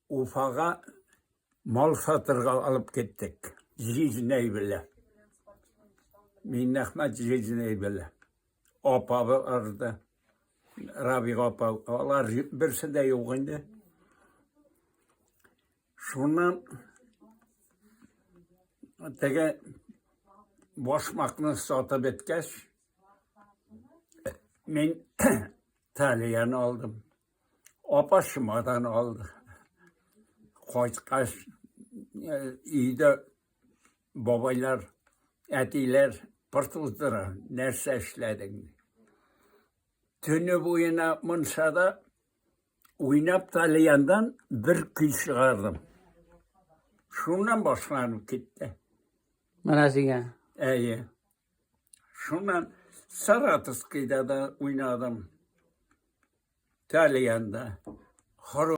Уфага мал сатырга алып киттек. Җизнәй белән. Миннәхмәт җизнәй белән. Апа барды. Рабига апа, алар берсе дә юк инде. Шуннан теге башмакны сатып беткәч, мин тальян алдым. Апа чемодан алды. Кайткач, өйдә бабайлар, әтиләр пыр туздыра, нәрсә эшләдең? Төне буена мунчада уйнап тальяндан бер көй чыгардым. Шуннан башланып китте. Менә сиңа. Әйе. Шуннан Саратовскийда да уйнадым. Тальянда. Хоро.